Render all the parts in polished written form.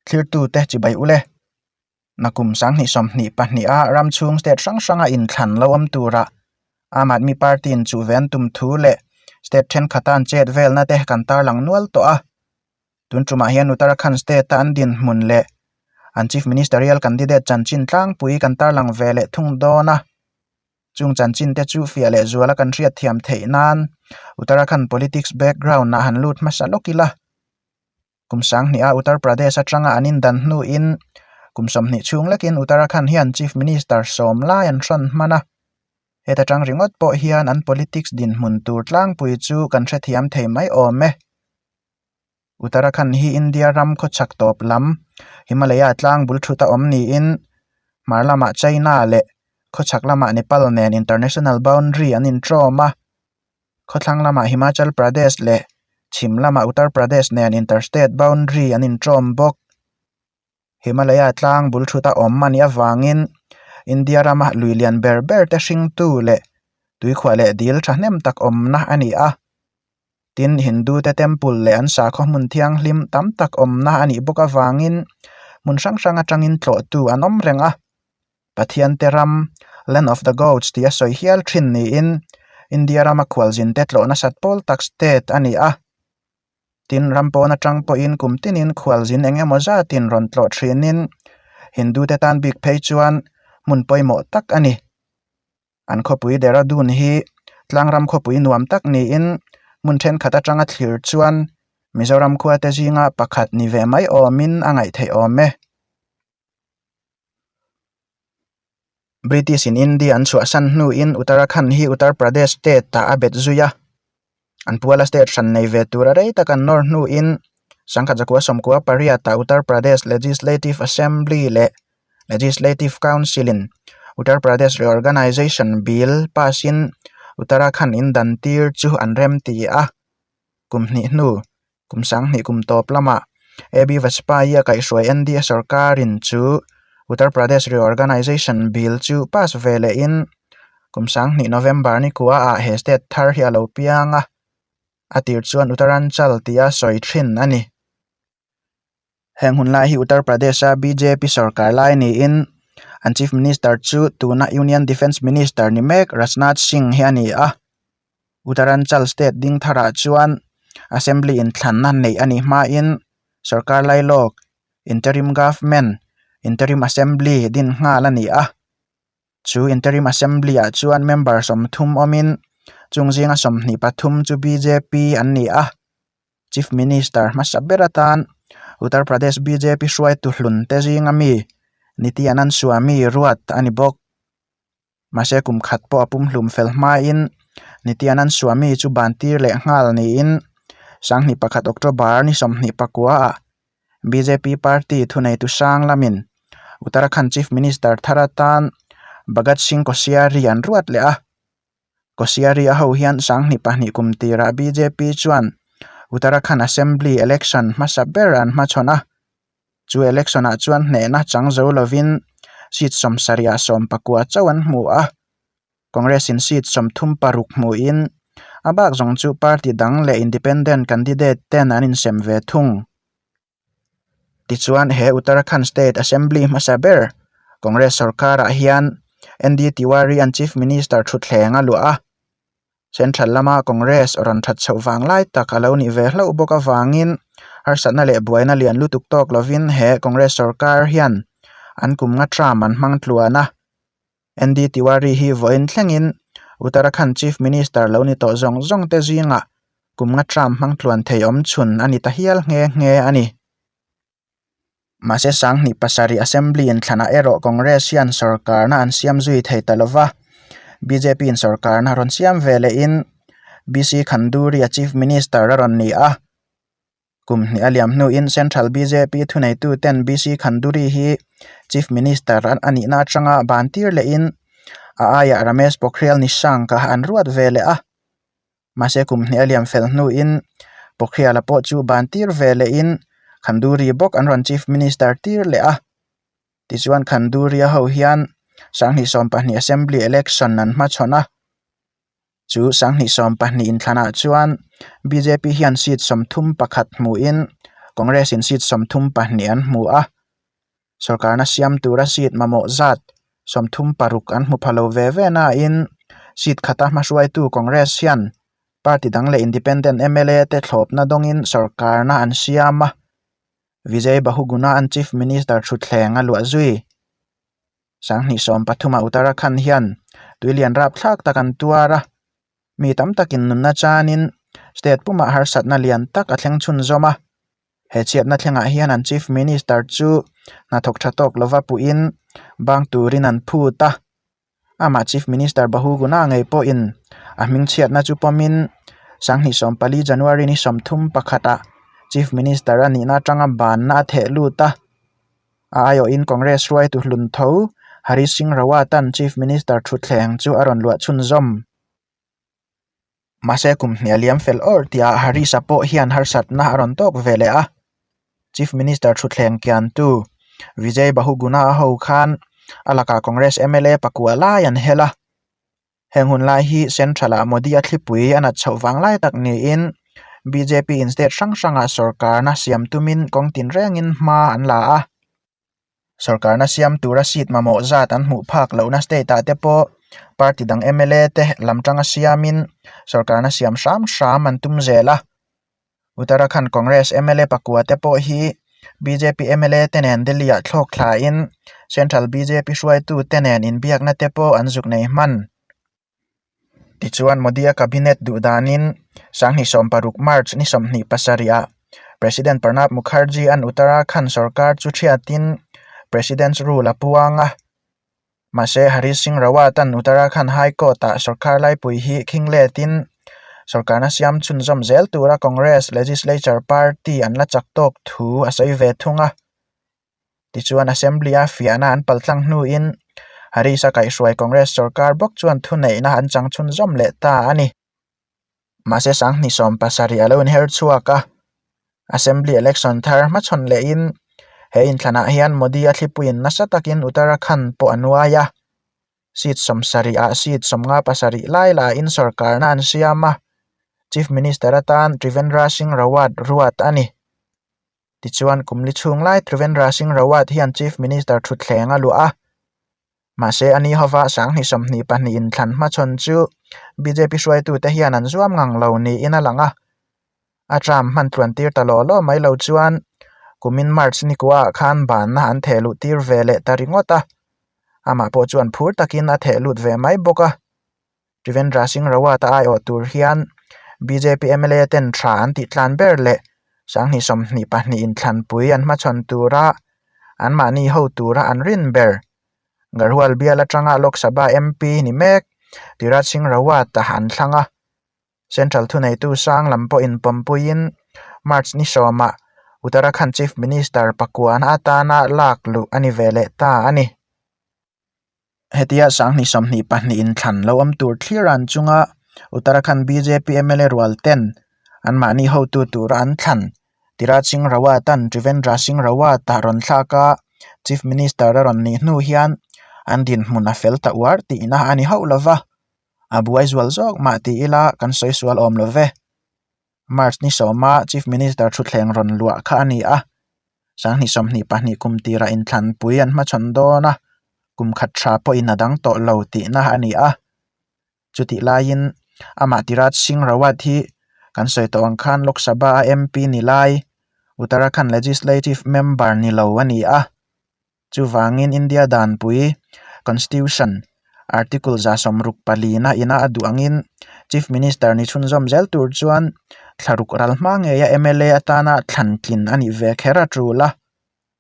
Thlirtute chibai ule. Nakum 2022 a ram chhung state hrang hranga inthlan lo awm tura Aam Aadmi Party in chuh ve an tum thu leh state thenkhat a an chet velna te kan tarlang nual tawh a. Tun tumah hian Uttarakhand state a an dinhmun leh an Chief Ministerial candidate chanchin tlangpui kan tarlang ve leh thung dawn a. Chung chanchin te chu fiah leh zuala kan hriat thiam theih nan Uttarakhand politics background ah han lut hmasa lawk ila. Kum sanghnih a Uttar Pradesh atanga an indan hnuin kum 20 chhung lekin Uttarakhand hian Chief Minister sawm lai an hrawn hman a. Heta tang ringawt pawh hian an politics dinhmun tur tlangpui chu kan hrethiam thei mai awm e. Uttarakhand hi India ram khawchhak tawp lam Himalaya tlang bul thut a awm niin hmar lamah China leh khawchhak lamah Nepal nen international boundary an intrawm a. Khawthlang lamah Himachal Pradesh leh chhim lamah Uttar Pradesh nen interstate boundary an intrawm bawk. Himalaya tlang bul thut a awm a nih avangin India rama lui lian ber ber te hringtu leh tuikhuah leh dil thahnem tak awmna a ni a. Tin, Hindu te temple leh an sakhaw hmun thianghlim tam tak awmna a nih bawk avangin hmun hrang hrang atangin tlawhtu an awm reng a. Pathian te ram, Land of the Gods tih a sawi hial thin niin India rama khualzin te tlawh nasat pawl tak state a ni a. Tin, ram pawn atang pawhin kum tinin khualzin eng emaw zatin rawn tlawh thinin Hindu te tan bik phei chuan hmun pawimawh tak a ni. An khawpui Dehradun hi tlangram khawpui nuam tak niin hmun thenkhat atanga thlir chuan Mizoram khua te zinga pakhat ni ve mai awmin a ngaih theih awm e. British in India an chhuahsan hnuin Uttarakhand hi Uttar Pradesh state ah a bet zui a, an puala state hran nei ve tura rei tak an nawr hnuin sangkhat zakua sawmkua pariat ah Uttar Pradesh Legislative Assembly leh Legislative Council in Uttar Pradesh Reorganisation Bill pass in Uttarakhand in dan tir chu an rem ti a, kum hnih hnu Kum sanghnih kum tawp lamah AB Vajpayee a kaihhruai NDA sorkarin chu Uttar Pradesh Reorganisation Bill chu pass ve lehin kum sanghnih November ni kua ah he state thar hi a lo piang a, a tir chuan Uttaranchal tia sawi thin a ni. Heng hun lai hi Uttar Pradesh-a bjp sorkar lai niin an Chief Minister chu tuna Union Defence Minister ni mek Rajnath Singh hi a ni a. Uttaranchal state ding tharah chuan assembly inthlanna neih a nih hmain sorkar lailawk interim government interim assembly din nghal a ni a. Chu interim assembly ah chuan member 30 awmin chung zinga 23 chu bjp an ni a. Chief Minister hmasa ber atan Uttar Pradesh bjp hruaitu hlun te zinga mi Nityanand Swami ruat a ni bawk. Mahse kum khat pawh a pumhlum fel hmain Nityanand Swami chu ban tir leh nghal niin Sanghnih pakhat October ni 29 ah bjp party thuneitu hrang lamin Uttarakhand Chief Minister thar atan Bhagat Singh Koshyari an ruat leh a. Koshyari a ho hian 2002 kum tirah bjp chuan Uttarakhand Assembly election hmasa ber an hmachhawn a. Chu election ah chuan hnehna chang zo lovin seat 70 ah 19 chauh an hmu a, Congress in seat 36 hmuin a bak zawng chu party dang leh independent candidate ten an insem ve thung. Tichuan he Uttarakhand State Assembly hmasa ber Congress sorkarah hian ND Tiwari an Chief Minister thutthleng a luah a, Central lama Congress rawn that chhoh vang lai tak a lo nih ve hlauh bawk avangin harsatna leh buaina lian lutuk tawk lovin he Congress sorkar hian an kum nga term an hmang tluan a. ND Tiwari hi vawiin thlengin Uttarakhand Chief Minister lo ni tawh zawng zawng te zingah kum nga term hmang tluan thei awm chhun a ni ta hial nghe nghe a ni. Mahse 2007 Assembly inthlanah erawh Congress hian sorkarna an siam zui thei ta lova, bjp in sorkarna rawn siam ve lehin BC Khanduri a Chief Minister a rawn ni a. Kum hnih a liam hnuin Central bjp thuneituten BC Khanduri hi Chief Minister a nihna atanga ban tir lehin a aiah Ramesh Pokhriyal Nishank a an ruat ve leh a. Mahse kum hnih a liam fel hnuin Pokhriyala pawh chu ban tir ve lehin Khanduri bawk an rawn Chief Minister tir leh a. Tichuan Khanduria ho hian 2020 Assembly Election an hmachhawn a. Chu 2020 inthlanah chuan bjp hian seat 31 hmuin Congress-in seat 32 an hmu a. Sorkarna siam tura seat mamawh zat 36 an hmu pha lo ve ve nain seat khata hmahruaitu Congress hian party dang leh independent mla te thlawpna dawngin sorkarna an siam a. Vijay Bahuguna an Chief Minister thutthleng a luah zui. 2013 ah Uttarakhand hian tuilian rapthlak tak an tuar a, mi tam takin nunna chanin state pumah harsatna lian tak a thleng chhunzawm a. He chhiatna thlengah hian an Chief Minister chu hnathawk tha tawk lova puhin bang turin an phut a. Amah Chief Minister Bahuguna ngei pawhin a hming chhiatna chu pawmin 2014 January ni 31 ah Chief Minister a nihna atanga banna a theh lut a. A aiawhin Congress hruaitu hlun tho Harish Singh Rawat-a'n Chief Minister thutthleng chu a rawn luah chhunzawm. Mahse kum hnih a liam fel awr tihah Harish-a pawh hian harsatna a rawn tawk ve leh a. Chief Minister thutthleng kiantu Vijay Bahuguna ho khan a lakah Congress mla pakua lai an hel a. Heng hun lai hi Central-ah Modi-a thlipui a nat chhoh vang lai tak niin bjp in state hrang hrangah sorkarna siam tumin kawng tinrengin hma an la a. Sorkarna siam tura seat mamawh zat an hmuh phak lohna state-ah te pawh party dang mla te lam tanga siamin sorkarna siam hram hram an tum zel a. Uttarakhand Congress mla pakua te pawh hi bjp mla te nen Delhi-ah thlawk thlain Central bjp hruaitu te nen inbiakna te pawh an zuk nei hman. Tichuan Modi-a cabinet duh danin 2016 March ni 27 ah President Pranab Mukherjee an Uttarakhand sorkar chu thiatin President's Rule a puang a. Mahse Harish Singh Rawat an Uttarakhand High Court ah sorkar laipui hi khing letin sorkarna siam chhunzawm zel tura Congress Legislature Party an la chak tawk thu a sawi ve thung a. Tichuan Assembly-a fiahna an paltlang hnuin Harish-a kaihhruai Congress sorkar bawk chuan thuneihna an chang chhunzawm leh ta a ni. Mahse 2017 a lo inher chhuak a, Assembly election thar hmachhawn lehin he inthlanah hian Modi-a thlipuiin nasa takin Uttarakhand pawh a nuai a. Seat 70 ah seat 57 lai lahin sorkarna an siam a, Chief Minister atan Trivendra Singh Rawat ruat a ni. Tichuan, kum li chhung lai Trivendra Singh Rawat hian Chief Minister thutthleng a luah a. Mahse, a ni hova 2022 inthlan hmachhawn chu bjp hruaitute hian an zuam ngang lo niin a lang a. A term hman tluan tir ta law law mai lo chuan kumin March ni kuaah khan banna an theh luh tir ve leh ta ringawt a. Amah pawh chuan phur takin a theh lut ve mai bawk a. Trivendra Singh Rawat-a aiawh tur hian bjp mla ten tha an tih tlan ber leh 2022 inthlanpui an hmachhawn tura anmahni ho tura an rin ber. Garhwal bial atanga Lok Sabha MP ni mek Tirath Singh Rawat-a an thlang a. Central thuneitu sang lam pawhin pawmpuiin March ni sawmah Uttarakhand Chief Minister pakuana atana lak luh a ni ve leh ta a ni. Hetia 2022 inthlan lo awm tur thlir an chunga Uttarakhand bjp mla rual ten anmahni hotu tura an thlan Tirath Singh Rawat-a'n Trivendra Singh Rawat-a rawn thlak a, Chief Minister a rawn nih hnu hian an dinhmun a fel ta uar tihna a ni hauh lova, a buai zual zawk mah ti ila kan sawi sual awm lo ve. March ni sawma Chief Minister thutthleng rawn luah kha a ni a, 2022 kum tirah inthlanpui an hmachhawn dawn a, kum khat tha pawhin a dang tawh lo tihna a ni a. Chutih laiin amah Tirath Singh Rawat hi kan sawi tawh ang khan Lok Sabha-a MP ni lai, Uttarakhand Legislative Member ni lo a ni a. Chuvangin India danpui, Constitution, Article 64 na ina a duh angin Chief Minister ni chhunzawm zel tur chuan thlaruk ral hma ngeia mla atana thlan tlin a nih ve kher a tul a.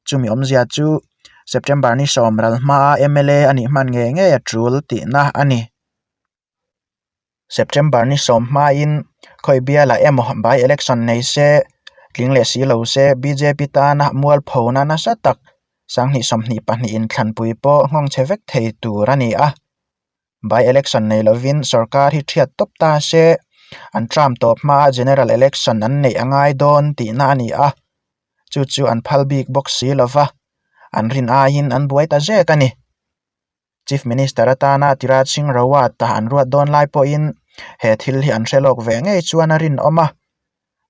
Chumi awmzia chu September ni sawm ral hmaa mla a nih hman ngei ngei a tul tihna a ni. September ni sawm hmain khawi bialah emaw by election nei se, tling leh si lo se bjp tana mualphona nasa tak 2022 inthlanpui pawh nghawng chhe vek thei tur a ni a. By election nei lovin sorkar hi thiat tawp ta se, an term tawp hmaa general election an neih a ngai dawn tihna a ni a. Chu chu an phal bik bawk si lova, an rin aiin an buai ta zek a ni. Chief Minister atana Tirath Singh Rawat-a an ruat dawn lai pawhin he thil hi an hre lawk ve ngei chuan a rinawm a.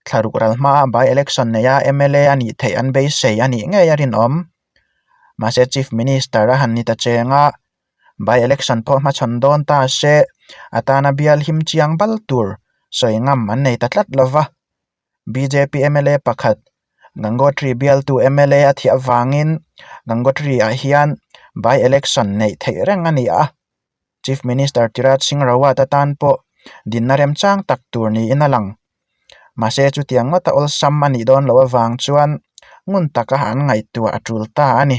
Thla ruk ral hmaa by-election neia mla a nih theih an beisei a nih ngei a rinawm. Mahse Chief Minister a han ni ta cheng a, by-election pawh hmachhawn dawn ta se a tana bial him chiang bal tur sawi ngam an nei ta tlat lo va. Bjp mla pakhat Gangotri bialtu mla a thiah avangin Gangotri-ah hian by-election neih theih reng a ni a. Chief Minister Tirath Singh Rawat atan pawh dinna remchang tak tur niin a lang. Mahse chutiang ngawta awlsam a nih dawn loh avang chuan ngun taka an ngaihtuah a tul ta a ni.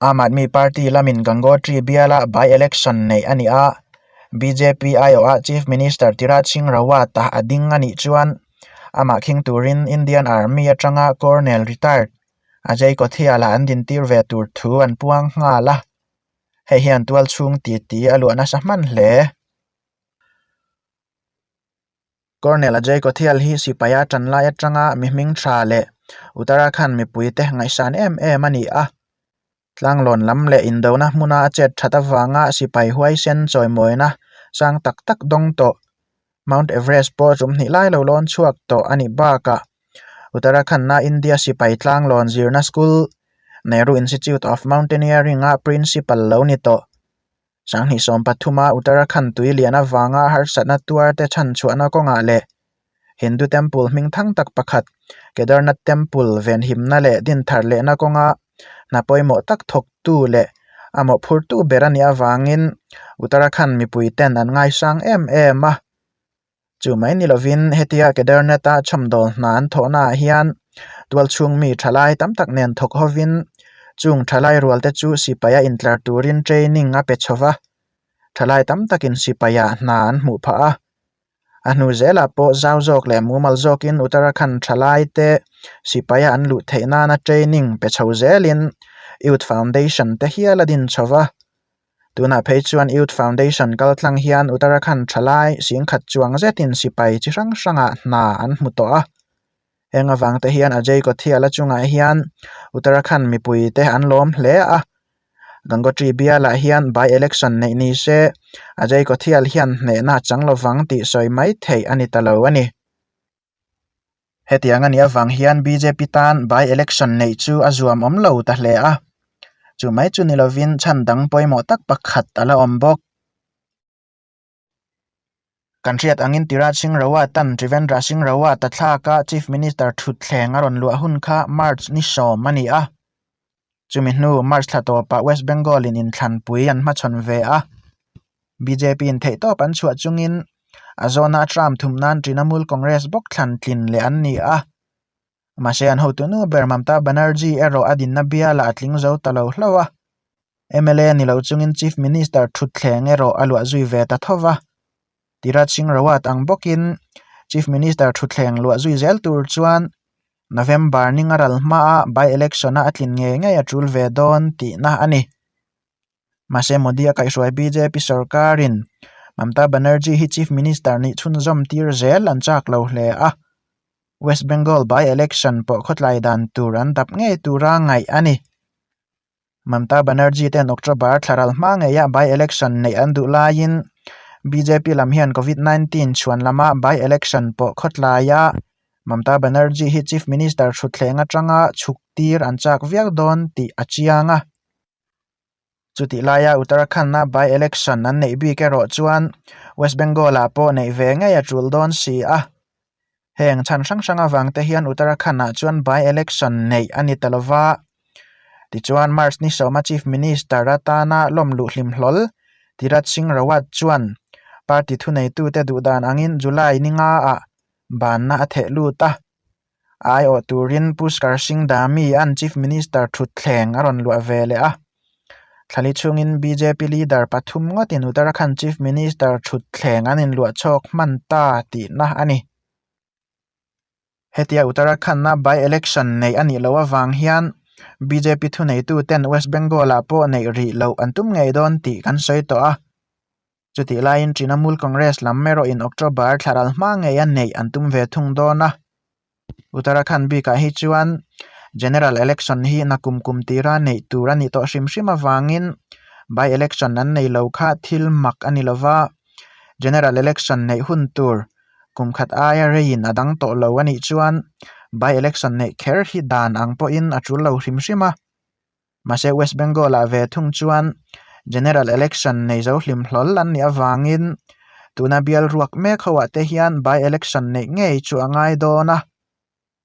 Aam Aadmi Party lamin Gangotri biala by-election neih a ni a, bjp aiawha Chief Minister Tirath Singh Rawat-a a ding a nih chuan amah khing turin Indian Army atanga Colonel Retired Ajay Kothiala an dintir ve tur thu an puang nghal a, hei hian tualchhung titi a luah nasa hman hle. Colonel Ajay Kothial hi sipaia tan lai atanga mi hming tha leh Uttarakhand mipuite ngaihsan em em a ni a. Tlanglawn lam leh indona hmuna a chet that avanga sipai huaisen chawimawina sang tak tak dawng tawh Mount Everest pawh tum hnih lai lo lawn chhuak tawh a nih bakah Uttarakhand-a India sipai tlanglawn zirna school Nehru Institute of Mountaineering-a principal lo ni tawh. Sanghnih sawmpathuma Uttarakhand tui lian avanga harsatna tuarte chhanchhuahna kawngah leh Hindu temple hming thang tak pakhat Kedarnath Temple venhimna leh dinthar lehna kawnga hna pawimawh tak thawktu leh a mawhphurtu ber a nih avangin Uttarakhand mipuiten an ngaisang em em a. Chu mai ni lovin hetia Kedarnath-a chhawmdawl hna an thawhnaah hian tualchhung mi thalai tam tak nen thawk hovin chung thalai rualte chu sipaia intlar turin training a pe chho va, thalai tam takin sipaia hna an hmuh phah a. A hnu zelah pawh zau zawk leh mumal zawkin Uttarakhand thalaite sipaia an luh theih nana training pe chho zelin Youth Foundation te hial a din chho va. Tunah phei chuan Youth Foundation kaltlang hian Uttarakhand thalai singkhat chuang zetin sipai chi hrang hrangah hna an hmu tawh a. Heng avang te hian Ajay Kothiala chungah hian Uttarakhand mipuite an lawm hle a. Gangotri bialah hian by-election neih ni se Ajay Kothial hian hnehna a chang lovang tih sawi mai theih a ni ta lo a ni. Hetiang a nih avang hian bjp tan by-election neih chu a zuam awm lo ta hle a. Chu mai chu ni lovin chhan dang pawimawh tak pakhat a la awm bawk. Kan hriat angin Tiraj Singh Rawat-a'n Trivendra Singh Rawat-a thlaka Chief Minister thutthleng a rawn luah hun kha March ni sawm a ni a. Chumi hnu March thla tawpah West Bengal-in inthlanpui an hmachhawn ve a. BJP-in theihtawp an chhuah chungin a zawna a term thum nan Trinamool Congress bawk thlan tlin leh an ni a. Mahse an hotu nu ber Mamta Banerjee erawh a dinna bialah a tling zo ta lo hlauh a. Mla ni lo chungin Chief Minister thutthleng erawh a luah zui ve ta tho va. Tirath Singh Rawat ang bawkin Chief Minister thutthleng luah zui zel tur chuan November ninga ral hmaa by-election-a a tlin ngei ngei a tul ve dawn tihna a ni. Mahse Modi a kaihhruai bjp sorkarin Mamta Banerjee hi Chief Minister nih chhunzawm tir zel an chak lo hle a. West Bengal by-election pawh khawtlai dan tur an dap ngei tura ngaih a ni. Mamta Banerjee ten October thla ral hma ngeia by-election neih an duh laiin bjp lam hian Covid 19 chhuan lama by-election pawh khawtlaia Mamta Banerjee hi Chief Minister thutthleng atanga chhuk tir an chak viau dawn tih a chiang a. Chutih laia Uttarakhand-a by-election an neih bik erawh chuan West Bengal-ah pawh neih ve ngei a tul dawn si a. Heng chhan hrang hrang avang te hian Uttarakhand-ah chuan by-election neih a ni ta lo va. Tichuan March ni sawma Chief Minister atana lawm luh hlim hlawl Tirath Singh Rawat chuan party thuneitute duhdan angin July ni ngaah banna a theh lut a. Aiawh turin Pushkar Singh Dhami an Chief Minister thutthleng a rawn luah ve leh a. Thlali chhungin bjp leader pathum ngawtin Uttarakhand Chief Minister thutthleng an inluah chhawk hman ta tihna a ni. Hetia Uttarakhand-a by-election neih a nih loh avang hian bjp thuneituten West Bengal-ah pawh neih rih loh an tum ngei dawn tih kan sawi tawh a. Chutih laiin Trinamool Congress lam erawhin October thla ral hma ngeia neih an tum ve thung dawn a. Uttarakhand bikah hi chuan General Election hi nakum kum tira neih tur a nih tawh hrim hrim avangin by-election an nei lo kha thil mak a ni lo va, General Election neih hun tur. Kum khat aia reiin a dang tawh lo a nih chuan by-election neih kher hi dan ang pawhin a tul lo hrim hrim a. Mahse West Bengal-ah ve thung chuan General Election nei zo hlim hlawl an nih avangin tuna bial ruak mek hoah te hian by-election neih ngei chu a ngai dawn a.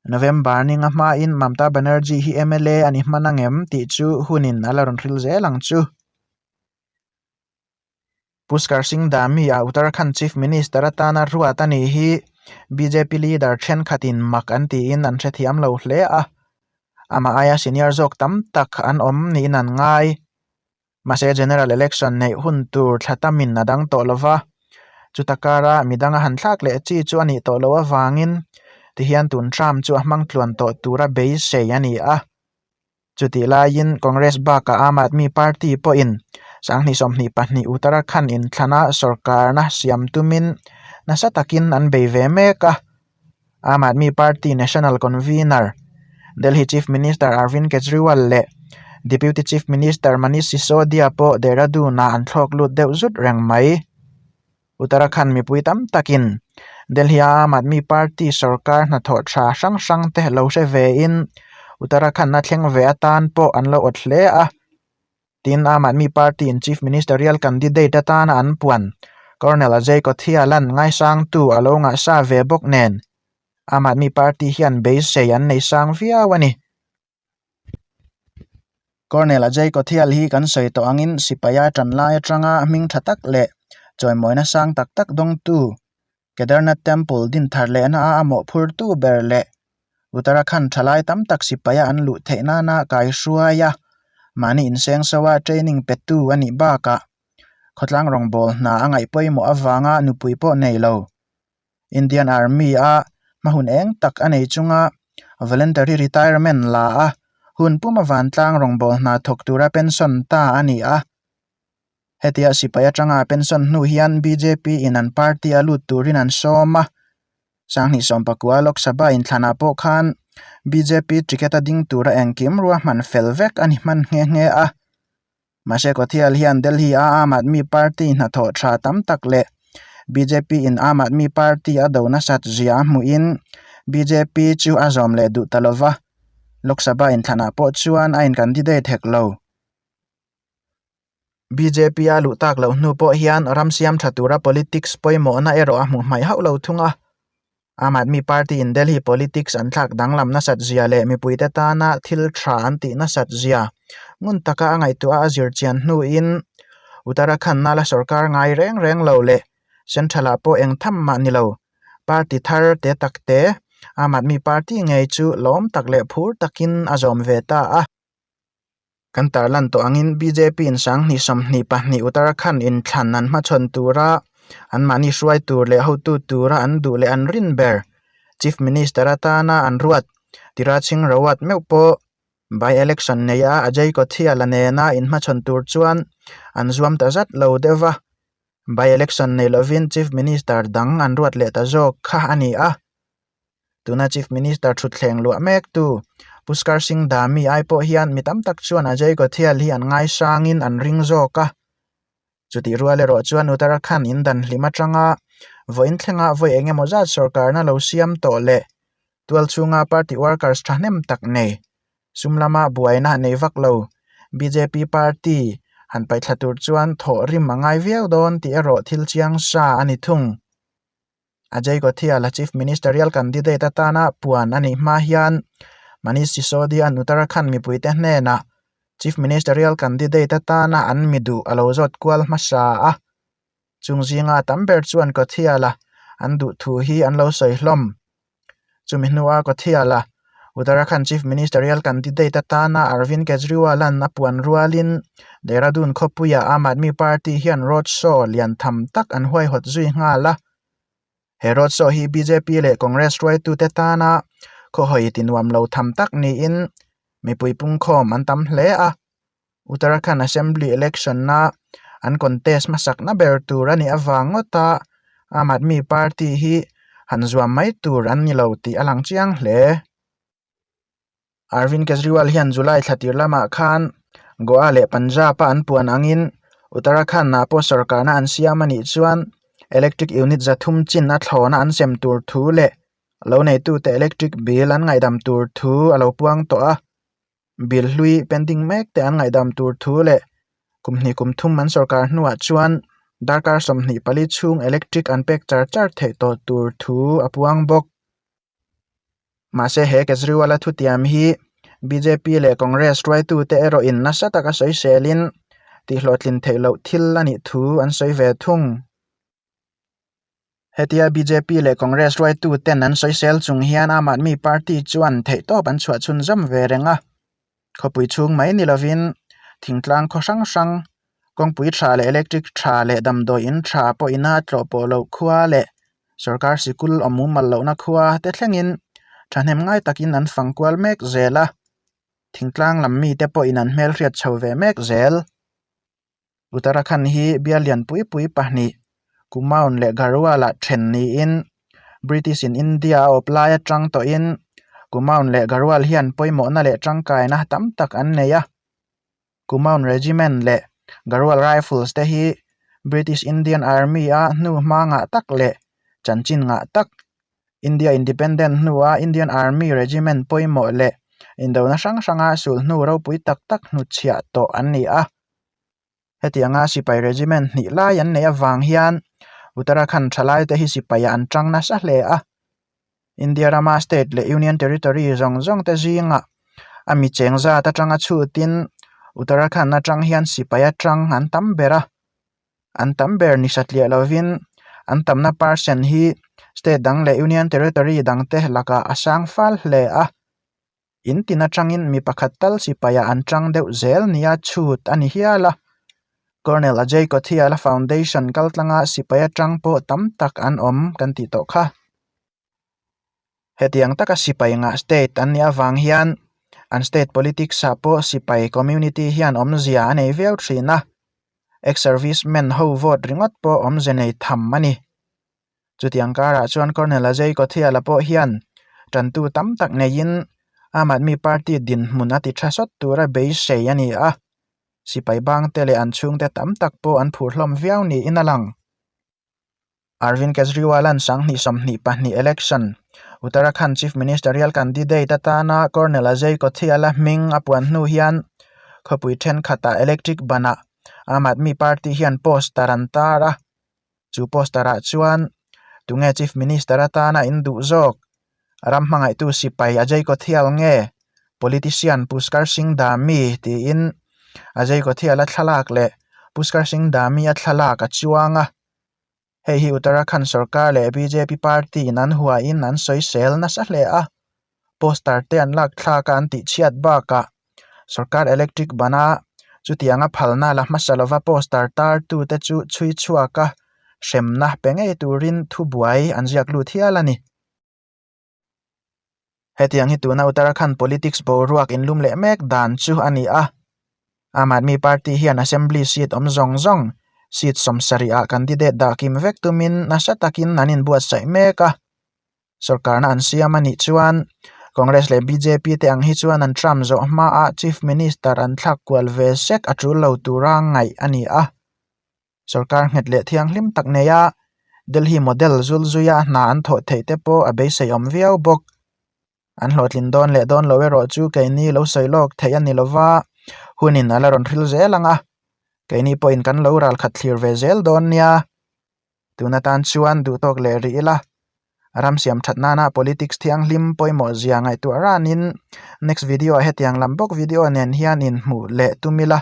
November ninga hmain Mamta Banerjee hi mla a ni hman angem tih chu hunin a la rawn hril zel ang chu. Pushkar Singh Dhami a Uttarakhand Chief Minister atana ruat a nih hi bjp leader thenkhatin mak an tiin an hrethiam lo hle a, amah aia senior zawk tam tak an awm niin an ngai. Mahse General Election neih hun tur thla tamin a dang tawh lova, chuta kara midang a han thlak leh chi chu a nih tawh loh avangin tihian tun term chu a hmang tluan tawh tura beisei a ni a. Chutih laiin Congress bakah Aam Aadmi Party pawhin 2022 Uttarakhand inthlana sorkarna siam tumin nasa takin an bei ve mek a. Aam Aadmi Party National Convener, Delhi Chief Minister Arvind Kejriwal leh Deputy Chief Minister Manish Sisodia pawh Dehradun-ah an thlawk lut deuh zut reng mai. Uttarakhand mipui tam takin Delhi-a Aam Aadmi Party sorkar hnathawh tha hrang hrang te lo hre vein Uttarakhand-a thleng ve atan pawh an lo awt hle a. Tin, Aam Aadmi Party-in Chief Ministerial Candidate atana an puan Colonel Ajay Kothiala'n ngaisangtu a lo ngahsa ve bawk nen Aam Aadmi Party hian beisei an nei sang viau a ni. Colonel Ajay Kothial hi kan sawi tawh angin sipaia tan lai atanga hming tha tak leh chawimawina sang tak tak dawngtu Kedarnath Temple din thar lehna a a mawhphurtu ber leh Uttarakhand thalai tam tak sipaia an luh theih nana kaihruai a, mahni insengso a training petu a nih bakah khawtlang rawngbâwl hna a ngaih pawimawh avanga nupui pawh nei lo. Indian Army a hma hun eng tak a nei chunga voluntary retirement la a, hun puma vantlang rawngbâwl hna thawk tura pension ta a ni a. Hetia sipai atanga pension hnu hian bjp in an party a lut turin an sawm a, 2019 Lok Sabha inthlanah pawh khan bjp ticket a ding tura engkim ruahman fel vek a ni hman nghe nghe a. Mahse Kothial hian Delhi a Aam Aadmi Party hnathawh tha tam tak leh bjp in Aam Aadmi Party a do nasat zia a hmuhin bjp chu a zawm leh duh ta lova, Lok Sabha inthlanah pawh chuan a in candidate hek lo. Bjp a luh tak loh hnu pawh hian ram siam tha tura politics pawimawhna erawh a hmuh hmaih hauh lo thung a. Aam Aadmi Party in Delhi politics an thlak danglam nasat zia leh mipuite tana thil tha an tih nasat zia ngun taka a ngaihtuah a zir chian hnuin Uttarakhand nala sorkar ngai reng reng lo leh Central ah pawh eng tham mah ni lo party thar te tak te Aam Aadmi Party ngei chu lawm tak leh phur takin a zawm ve ta a. Kan tarlan tawh angin bjp in 2022 Uttarakhand inthlan an hmachhawn tura anmahni hruai tur leh hotu tura an duh leh an rin ber Chief Minister atana an ruat Tiraj Singh Rawat meuh pawh by election neia Ajay Kothiala nena inhmachhawn tur chuan an zuam ta zat lo deuh va, by election nei lovin Chief Minister dang an ruat leh ta zawk kha a ni a. Tuna Chief Minister thutthleng luah mek tu Pushkar Singh Dhami ai pawh hian mi tam tak chuan Ajay Kothial hi an ngaisangin an ring zawk a. Chutih rual erawh chuan Uttarakhand in dan hlim atanga vawiin thlenga vawi eng emaw zat sorkarna lo siam tawh leh tual chhunga party workers thahnem tak nei sum lama buaina nei vak lo bjp party han paihthla tur chuan thawh rim a ngai viau dawn tih erawh thil chiang sa a ni thung. Ajay Kothiala Chief Ministerial Candidate atana puan a nih hma hian Manish Sisodia-a'n Uttarakhand mipuite hnenah Chief Ministerial Candidate atana an mi duh a lo zawt kual hmasa a. Chung zinga tam ber chuan Kothiala an duh thu hi an lo sawi hlawm. Chumi hnua Kothiala Uttarakhand Chief Ministerial Candidate atana Arvind Kejriwal-a'n a puan rualin Dehradun khawpuia Aam Aadmi Party hian road show lian tham tak an huaihawt zui nghal a. He road show hi bjp leh Congress hruaitute tana khawhawi ti nuam lo tham tak niin mipui pungkhawm an tam hle a. Uttarakhand Assembly Election-a an contest hmasakna ber tur a nih avang ngawta Aam Aadmi Party hi han zuam mai tur an ni lo tih a lang chiang hle. Arvind Kejriwal hian July thla tir lamah khan Goa leh Punjab-a an puan angin Uttarakhand-ah pawh sorkarna an siam a nih chuan Electric unit 300 chin a thlawna an sem tur thu leh lo neitute electric bill an ngaihdam tur thu a lo puang tawh a. Bill hlui pending mek te an ngaihdam tur thu leh kum hnih kum thum an sorkar hnuah chuan darkar 24 chhung electric an pek char char theih tawh tur thu a puang bawk. Mahse he Kejriwal-a thutiam hi bjp leh Congress hruaitute erawhin nasa taka sawiselin tihhlawhtlin theih loh thil a nih thu an sawi ve thung. Hetia bjp leh Congress hruaituten an sawisel chung hian Aam Aadmi Party chuan theihtawp an chhuah chhunzawm ve reng a. Khawpui chhung mai ni lovin thingtlang khaw hrang hrang, kawngpui tha leh electric tha leh damdawi in tha pawhina tlawh pawh loh khua leh sorkar sikul awm mumal lohna khua te thlengin thahnem ngai takin an fang kual mek zel a, thingtlang lam mite pawhin an hmelhriat chho ve mek zel. Uttarakhand hi bial lian pui pui pahnih Kumaon leh Garhwal ah then niin British in India a awp lai atang tawhin Kumaon leh Garhwal hian pawimawhna leh tangkaina tam tak an nei a. Kumaon Regiment leh Garhwal Rifles te hi British Indian Army a hnu hma ngah tak leh chanchin ngah tak India Independent hnua Indian Army Regiment pawimawh leh indona hrang hranga sulhnu ropui tak tak hnutchhiah tawh an ni a. Hetianga sipai regiment hnih lai an neih avang hian Uttarakhand thalaite hi sipaiah an tang nasa hle a. India rama state leh union territory zawng zawng te zingah a mi cheng zat atanga chhutin Uttarakhand atang hian sipai atang an tam ber a. An tam ber ni satliah lovin an tamna percent hi state dang leh union territory dangte lakah a sang fal hle a. In tin atangin mi pakhat tal sipaiah an tang deuh zel nia chhut a ni hial a. Colonel Ajay Kothiala Foundation kaltlanga sipai atang pawh tam tak an awm kan tih tawh kha. Hetiang taka sipai ngah state an nih avang hian an state politics ah pawh sipai community hian awmzia a nei viau thin a. Ex-servicemen ho vote ringawt pawh awmze nei tham a ni. Chutiang karah chuan Colonel Ajay Kothiala pawh hian tantu tam tak neiin Aam Aadmi Party dinhmun a ti tha sawt tura beisei a ni a. Sipai bangte leh an chhungte tam tak pawh an phur hlawm viau niin a lang. Arvind Kejriwal-a'n 2022 election Uttarakhand Chief Ministerial candidate atana Colonel Ajay Kothiala hming a puan hnu hian khawpui thenkhatah electric banah Aam Aadmi Party hian poster an tar a. Chu poster ah chuan tunge Chief Minister atana in duh zawk? Ram hmangaihtu sipai Ajay Kothial nge politician Pushkar Singh Dhami tiin Ajay Kothiala thlalak leh Pushkar Singh Dhami a thlalak a chuang a. Hei hi Uttarakhand sorkar leh bjp party in an huain an sawisel nasa hle a. Poster te an lak thlak a an tihchhiat bakah sorkar electric bana chutianga phalna la hmasa lova poster tar tute chu chhui chhuak a hremna pe ngei turin thubuai an ziak lut hial a ni. Hetiang hi tuna Uttarakhand politics boruak inlum leh mek dan chu a ni a. Aam Aadmi Party hian Assembly seat awm zawng zawng seat 70 ah candidate dah kim vek tumin nasa takin an inbuatsaih mek a. Sorkarna an siam a nih chuan Congress leh bjp te ang hi chuan an term zawh hmaah Chief Minister an thlak kual ve sek a tul lo tura ngaih a ni a. Sorkar nghet leh thianghlim tak neia Delhi model zul zuia hna an thawh theih te pawh a beiseiawm viau bawk. An hlawhtlin dawn leh dawn lo erawh chu keini lo sawi lawk theih a ni lova, hunin a la rawn hril zel ang a, keini pawhin kan lo ralkhat thlir ve zel dawn nia. Tun atan chuan duhtawk leh rih ila, ram siam that nana politics thianghlim pawimawh zia ngaihtuah ranin next video ah hetiang lam bawk video nen hian inhmuh leh tum ila.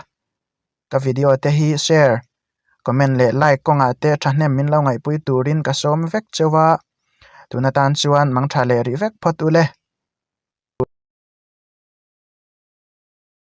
Ka video te hi share, comment leh like kawngah te thahnem min lo ngaihpui turin ka sawm vek cheu a, tun atan chuan mangtha leh rih vek phawt ule.